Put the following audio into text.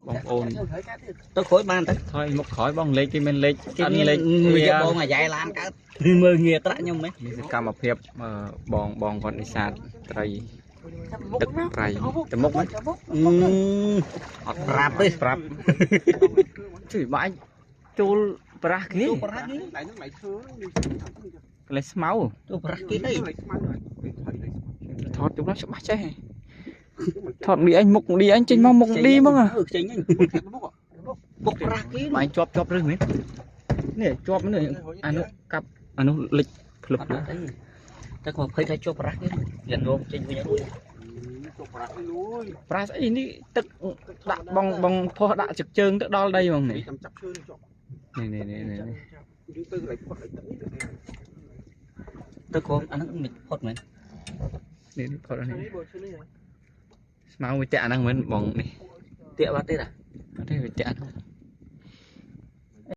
បងប្អូន ទៅក្រោយបានទៅ ថយមុខក្រោយបងលេខគេមានលេខ គេមាន អិនលេខ វាបងអាយ៉ៃឡានកើតមើលងាត្រាក់ខ្ញុំហ៎ នេះសកម្មភាពបងបងគាត់នេសាទត្រីទឹកប្រៃទៅមុខហ្នឹង អត់ប្រាប់ទេ ប្រាប់ជួយបាច់ចូលប្រាស់គេ ចូលប្រាស់គេ ដៃហ្នឹងដៃឈើ កន្លែងស្មៅ ចូលប្រាស់គេទៅ ដៃស្មៅដៃ ថតទៅដល់ច្បាស់ចេះថតឌីអញមុខឌីអញចេញមកមុខឌីហ្មង ចេញហ្នឹងបុកប្រាស់គេ បាញ់ជាប់ជាប់រឹសមែននេះជាប់នេះអានោះកាប់អានោះលិចភ្លឹប អត់អីតែគាត់ភ័យថាជាប់ប្រាស់គេយ៉ានោមចេញវិញរួច ចូលប្រាក់លួយ ប្រាស់ស្អីនេះទឹកដាក់បងបងផុសដាក់ជឹកជើងទៅដល់ដីហ្មងនេះ ចាំចាប់ឈើនេះជាប់ នេះនេះនេះនេះ យូរទៅកន្លែងផុតទឹកនេះ ទៅក្រុមអាហ្នឹងមិនផុតមែន នេះផុតនេះ នេះបើឈើនេះ ស្មៅវាតាក់អាហ្នឹងមែនបងនេះ តាក់បាត់ទេតា អត់ទេវាតាក់ហ្នឹង